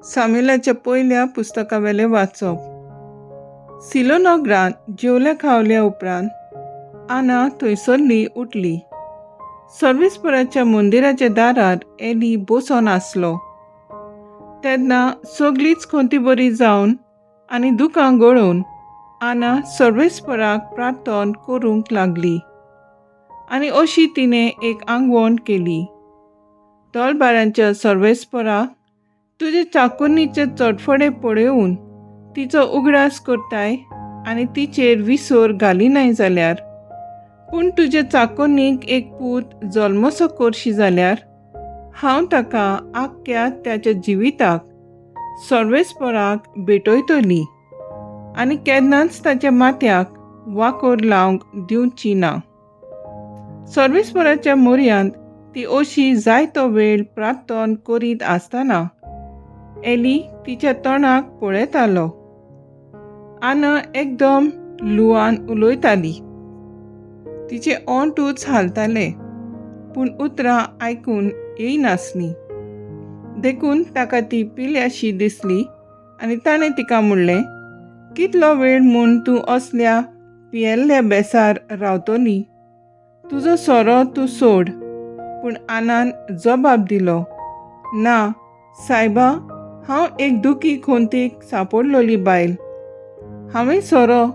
सामुएलाच्या पयल्या पुस्तकावेलें वाचप. सिलोनगरांत जेवल्या खावल्या उपरांत आना थंयसरली उठली. सर्वेस्पराच्या मंदिराच्या दारार एली बसोन आसलो. तेन्ना सगळीच खंती बरी जावन आनी दुकां गळोवन आना सर्वेस्पराक प्रार्थन करूंक लागली आनी अशी तिणें एक आंगवण केली. तलबारांच्या सर्वेस्परा, तुजे चाकुन्नीचे चटफडे पळोवन तिचो उगडास करताय आनी तिचेर विसर घालिनाय जाल्यार, पूण तुजे चाकोन्नीक एक पूत जल्मसो करशी जाल्यार हांव ताका आख्ख्या त्याच्या जिविताक सर्वेस्पराक भेटयतली आनी केन्नाच ताच्या माथ्याक वाकोर लावंक दिवची ना. सर्वेस्पराच्या मोरयांत ती अशी जायतो वेळ प्रार्थन करीत आसतना एली तिच्या तोंडाक पळयतालो. आना एकदम लुवान उलयताली. तिचे ओंठूच हालताले, पूण उतरां आयकून येयनासलीं. देखून ताका ती पिल्याशी दिसली आनी ताणें तिका म्हणलें, कितलो वेळ म्हूण तूं असल्या पियेल्ल्या बेसार रावतली? तुजो सोरो तूं सोड. पूण आनान जबाब दिलो, ना सायबा, हांव एक दुखी खोंतीक सांपडलोली बायल. हांवें सोरो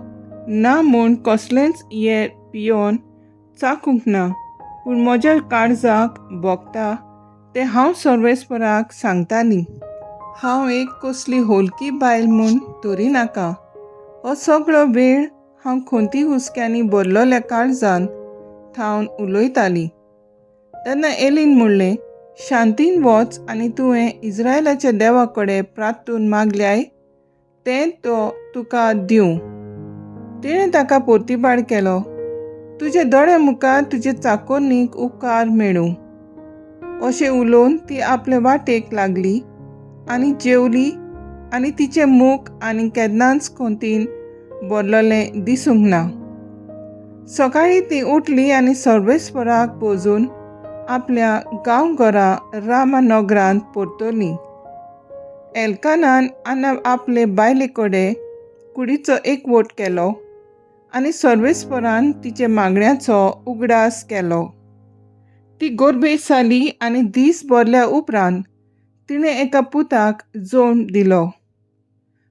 ना म्हूण कसलेंच ये पियोन चाखूंक ना, पूण म्हज्या काळजाक भोगता तें हांव सर्वेस्पराक सांगतालीं. हांव एक कसली होलकी बायल म्हूण धरी नाका. हो सगळो वेळ हांव खंती हुस्क्यांनी भरलोल्या काळजान थावन उलयतालीं. तेन्ना एलीन म्हणलें, शांतीन वच आनी तुवें इस्रायलाच्या देवा कडेन प्रार्थून मागल्याय तें तो तुका दिवं. तिणें ताका पोर्तिबाड केलो, तुजे दोळे मुखार तुजे चाकोरनीक उपकार मेळूं. अशें उलोवन ती आपले वाटेक लागली आनी जेवली आनी तिचें मुख आनी केन्नाच खंतीन भरलेलें दिसूंक ना. सकाळीं ती उठली आनी सर्वेस्पराक पोजून आपल्या गांवघरा रामानगरांत परतली. एल्कानान आना आपले बायले कडेन कुडीचो एकवट केलो आनी सर्वेस्परान तिचे मागण्याचो उगडास केलो. ती गोरबेस जाली आनी दीस भरल्या उपरांत तिणें एका पुताक जल्म दिलो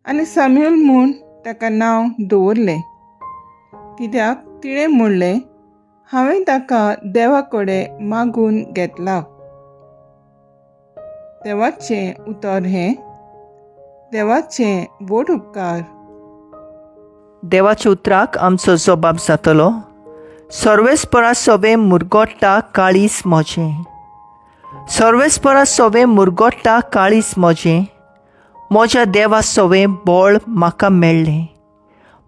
आनी साम्युल म्हूण ताका नांव दवरलें, कित्याक तिणें म्हणलें, हांवें ताका देवा कडेन मागून घेतला. देवाचें उतर हें. देवाचें व्हड उपकार. देवाच्या उतराक आमचो जबाब जातलो. सर्वेस्परा सोबे मुरगोट्टा काळीस म्हजें, सर्वेस्परा सोबे मुरगोट्टा काळीस म्हजें, म्हज्या देवा सोवे बळ म्हाका मेळ्ळें.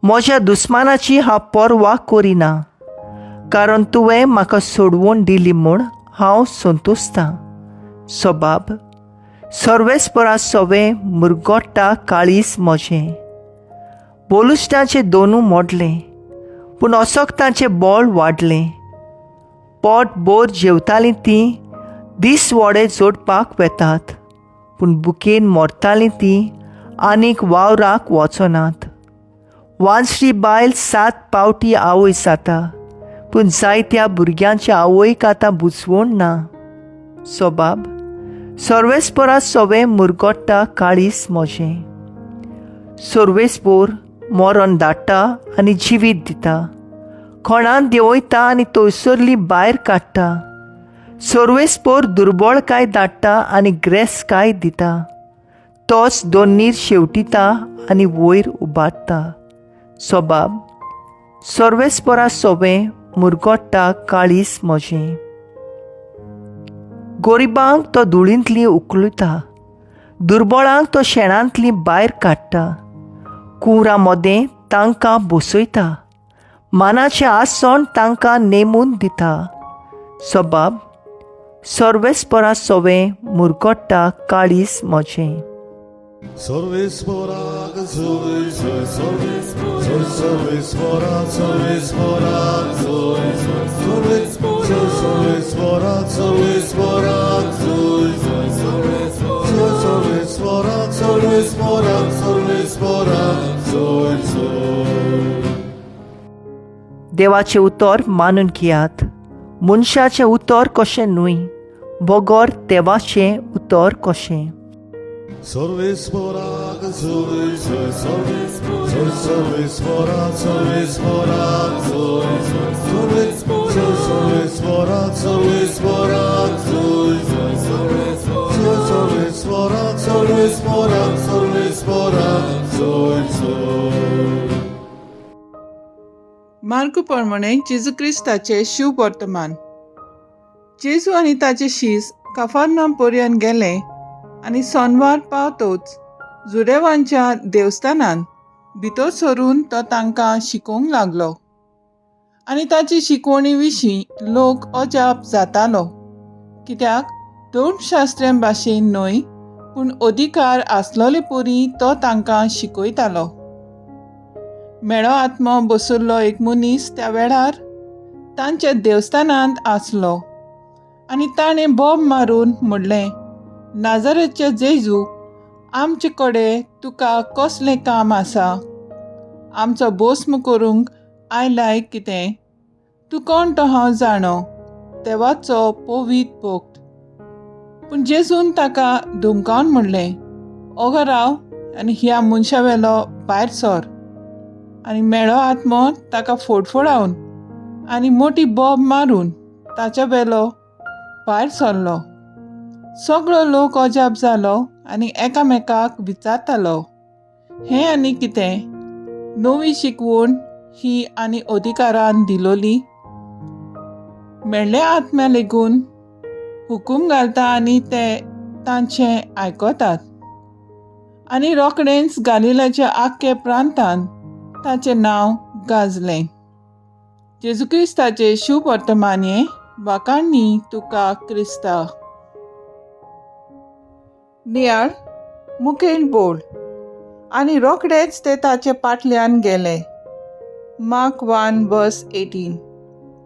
म्हज्या दुस्मानाची हांव पर्वा करिना, कारण तुवें म्हाका सोडवून दिली म्हूण हांव संतोशतां. सबाब सर्वेस्परा सोवे मुरगोट्टा काळीस म्हजें. बोलुश्टाचें दोनू मोडलें, पूण असक्तांचें बळ वाडलें. पोट बोर जेवतालीं तीं दीस वडे जोडपाक वेतात, पूण बुकेन मरतालीं तीं आनीक वावराक वचनात. वांसरी बायल 7 पावटी आवय जाता, पूण जायत्या भुरग्यांच्या आवयक आतां बुजवण ना. सोबाब सर्वेस्परा सोवे मुरगोट्टा काळीस म्हजें. सर्वेस्पोर मरण धाडटा आनी जिवीत दिता, खणान देंवयता आनी थंयसरली भायर काडटा. सर्वेस्पोर दुर्बळकाय धाडटा आनी ग्रेसकाय दिता, तोच दोनीर शेवटिता आनी वयर उबारता. सोबाब सर्वेस्परा सोबें मुरगोट्टा काळीस म्हजें. गरिबांक तो धुळींतली उखलता, दुर्बळांक तो शेणांतली भायर काडटा, कुंवरां मदें तांकां बसयता, मानाचें आसण तांकां नेमून दिता. सबाब सर्वेस्परा सोवें मुरगोट्टा काळीस म्हजें. सर्वेस्पराक जय जय जय सर्वेस्परा, सर्वेस्पराक जय जय जय सर्वेस्परा, सर्वेस्पराक जय जय जय सर्वेस्परा, देवाचें उतर मानून घेयात, मनशाचें उतर कशें न्हय, बगर देवाचें उतर कशें. सर्वेस्पराक जोय जोय जोय सर्वेस्पराक सर्वेस्पराक जोय जोय जोय सर्वेस्पराक सर्वेस्पराक जोय जोय जोय सर्वेस्पराक सर्वेस्पराक सर्वेस्पराक जोय जोय. मार्कू प्रमाणे जेजू क्रिस्ताचें शिव वर्तमान. जेजू आनी ताचे शीस काफारनाम पर्यंत गेले आनी सोनवार पावतोच जुदेवांच्या देवस्थानांत भितर सरून तो तांकां शिकोवंक लागलो आनी ताची शिकवणी विशीं लोक अजाप जातालो, कित्याक धर्मशास्त्र्यां भाशेन न्हय पूण अधिकार आसलोले परी तो तांकां शिकयतालो. मेळो आत्मो बसुल्लो एक मनीस त्या वेळार तांच्या देवस्थानांत आसलो आनी ताणें बोब मारून म्हणलें, नाजरेतच्या जेजू, आमचे कडेन तुका कसलें काम आसा? आमचो भस्म करूंक आयलाय कितें? तूं कोण तो हांव जाणो, देवाचो पवीत भक्त. पूण जेजून ताका धमकावन म्हणलें, ओगो राव आनी ह्या मनशा वेलो भायर सर. आनी मेळो आत्मो ताका फोडफोडावन आनी मोटी बोब मारून ताच्या वेलो भायर सरलो. सगळो लोक अजाप जालो आनी एकामेकाक विचारतालो, हें आनी कितें नवी शिकवण ही आनी अधिकारान दिलोली? मेळ्ळे आत्म्या लेगून हुकूम घालता आनी ते तांचें आयकतात. आनी रोखडेंच गालिलाच्या आख्खे प्रांतान ताचें नांव गाजलें. जेजू क्रिस्ताचें शुभ वर्तमान हें वाखाणणी तुका क्रिस्ता. नियाळ मुखेल बोल. आनी रोखडेच ते ताचे पाटल्यान गेले. मार्क 1:18.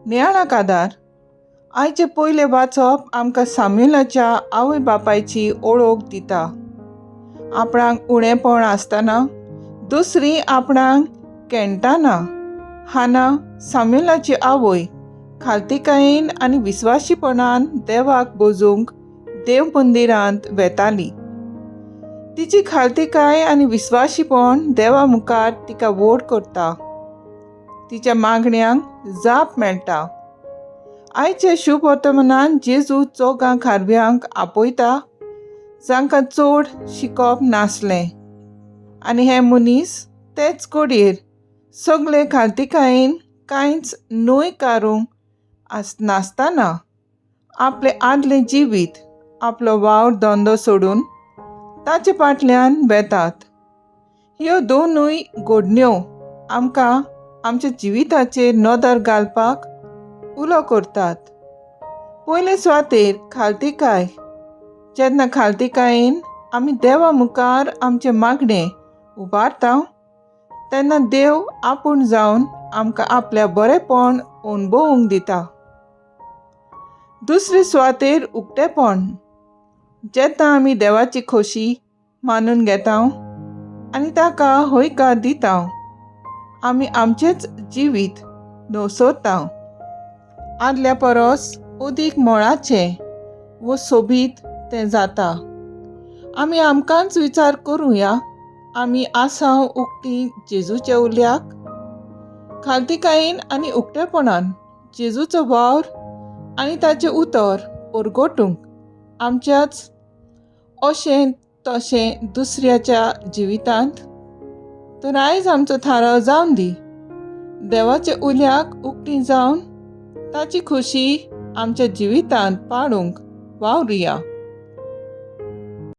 नियाळाक आदार. आयचें पयलें वाचप आमकां साम्युलाच्या आवय बापायची ओळख दिता. आपणाक उणेपण आसतना दुसरी आपणाक केणटाना हाना साम्युलाची आवय खालतीकायेन आनी विस्वाशीपणान देवाक बोजूंक देव मंदिरांत वेताली. तिची खालतीकाय आनी विस्वाशीपण देवा मुखार तिका व्हड करता. तिच्या मागण्यांक जाप मेळटा. आयच्या शुभ वर्तमानान जेजू चौगां खारव्यांक आपयता जांकां चड शिकप नासलें आनी हे मनीस तेच घडयेर सगळे खालतीकायेन कांयच न्हय कारूंक नासतना आपलें आदलें जिवीत आपलो वावर धंदो सोडून ताचे फाटल्यान वेतात. ह्यो दोनूय घडण्यो आमकां आमच्या जिविताचेर नदर घालपाक उलो करतात. पयले सुवातेर खालतीकाय. जेन्ना खालतीकायेन आमी देवा मुखार आमचें मागणें उबारता तेन्ना देव आपूण जावन आमकां आपल्या बरेपण अणभवूंक दिता. दुसरे सुवातेर उक्तेपण. जेन्ना आमी देवाची खोशी मानून घेता आनी ताका हयकार दिता आमी आमचेंच जिवीत नवसरता. आदल्या परस अदीक मोळाचें वो सोबीत तें जाता. आमी आमकांच विचार करुया, आमी आसा उक्ती जेजूच्या उल्याक? खालतीकायेन आनी उक्तेपणान जेजूचो वावर आनी ताचें उतर परगटूंक आमच्याच अशें तशें दुसऱ्याच्या जिवितांत. तर आयज आमचो थाराव जावन दी, देवाच्या उल्याक उक्ती जावन ताची खोशी आमच्या जिवितांत पाडूंक वावरुया.